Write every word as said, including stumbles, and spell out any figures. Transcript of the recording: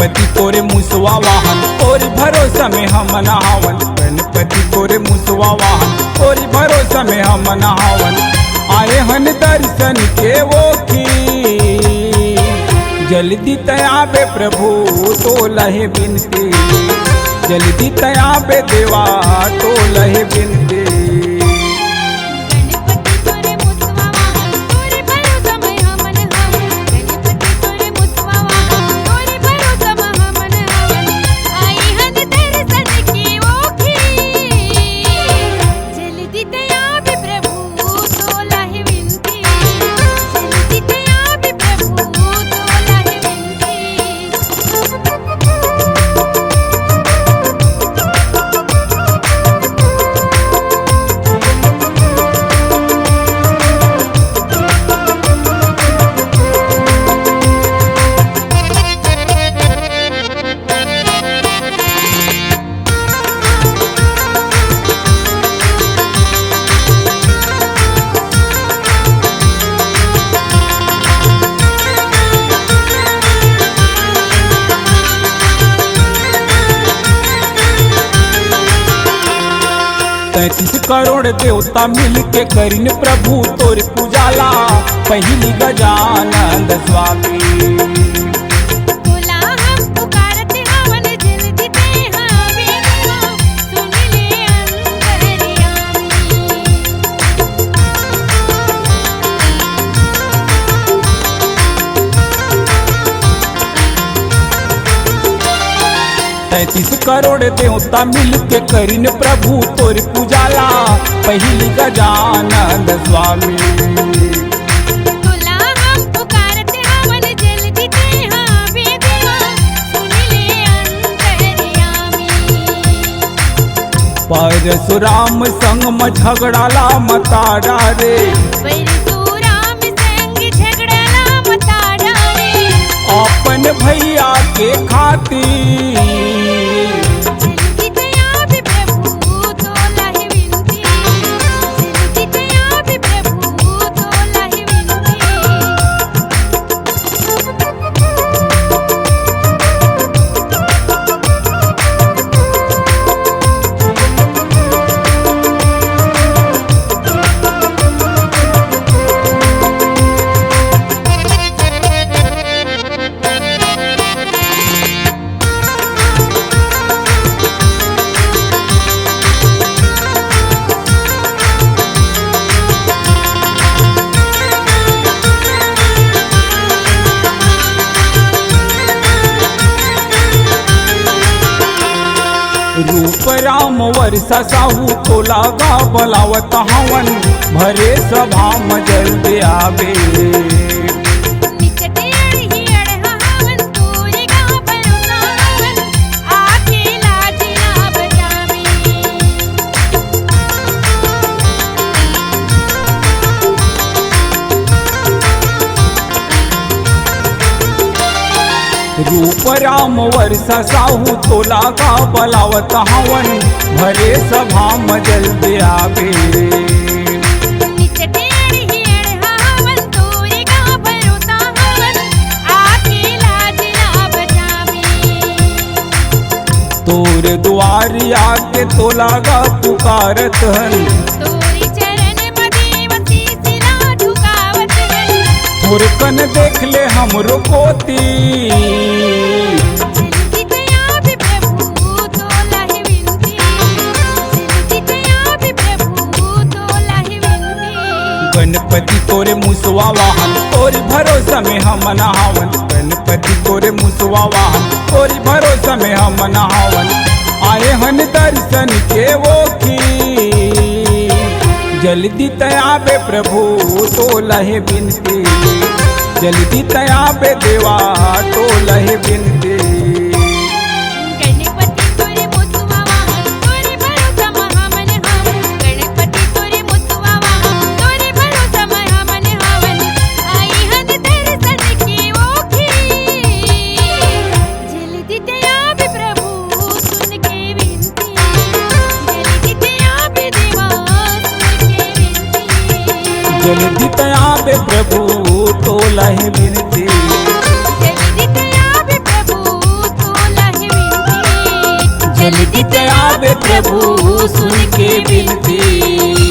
गणपति तोरे मुसवा वाहन, तोरी भरोसा में हमन हावन। गणपति तोरे मुसवा वाहन, तोरी भरोसा में हमन हावन। आए हन दर्शन के ओखी, जल्दी तैं आबे प्रभु, तोला हे बिनती। जल्दी तैं आबे देवा, तोला हे बिनती। गणपति तोरे मुसवा वाहन, तोरे भरोसा में हमन हवन। गणपति तोरे मुसवा वाहन, तोरे भरोसा में हमन हवन। आई हन दर्शन के ओखी, जल्दी तैं आबे प्रभु, तोला हे बिनती। जल्दी तैं आबे प्रभु, तोला हे बिनती। तैंतीस करोड़ देवता मिलके करिन प्रभु तोर पूजा ला, पहिली गजानंद स्वामी। तोला हम पुकारत हवन, जल्दी तैं आबे देवा, सुन ले अंतर्यामी। तैंतीस करोड़ देवता मिलके करिन प्रभु तोर पूजा ला, पहिली गजानंद स्वामी। तोला हम पुकारत हवन, जल्दी तैं आबे देवा, सुन ले अंतर्यामी। परशुराम संग म झगड़ा ला मता डारे। परशुराम संग झगड़ा ला मता डारे। अपन भैया के खातिर। जल्दी तैं आबे प्रभु, तोला हे बिनती। जल्दी तैं आबे प्रभु, तोला हे बिनती। रूप राम वर्षा साहू तोला गा बलावत हवन, भरे सभा म जल्दी आबे। निकटे अड़ही अड़हा हवन, तोरे गा भरोसा हवन, आके लाज ना बचावे। रूप राम वर्षा साहू तोला गा बलावत हवन, भरे सभा म जल्दी आबे। निकटे अड़ही अड़हा हवन, तोरे गा भरोसा हवन, आके लाज ना बचावे। तोर दुआरी आके तोला गा पुकारत हन। तोरी चरण म देव शीश ला झुकावत हन। थोरकन देख ले हमरो कोती। जल्दी तैं आबे प्रभु, तोला हे बिनती। जल्दी तैं आबे प्रभु, तोला हे बिनती। गणपति तोरे मुसवा वाहन, तोरी भरोसा में हमन हावन। गणपति तोरे मुसवा वाहन, तोरी भरोसा में हमन हावन। आए हन दर्शन के ओखी, जल्दी तैं आबे प्रभु, तोला हे बिनती। जल्दी तैं आबे देवा, तोला हे बिनती। गणपति तोरे मुसवा वाहन, तोरे भरोसा म हमन हावन। गणपति तोरे मुसवा वाहन, तोरे भरोसा म हमन हावन। आई हन दर्शन के ओखी, जल्दी तैं आबे प्रभु, सुन के बिनती। जल्दी तैं आबे देवा, सुन के बिनती। जल्दी तैं आबे प्रभु, तोला हे बिनती। जल्दी तैं आबे प्रभु, जल्दी ते आबे प्रभु, सुन के बिनती।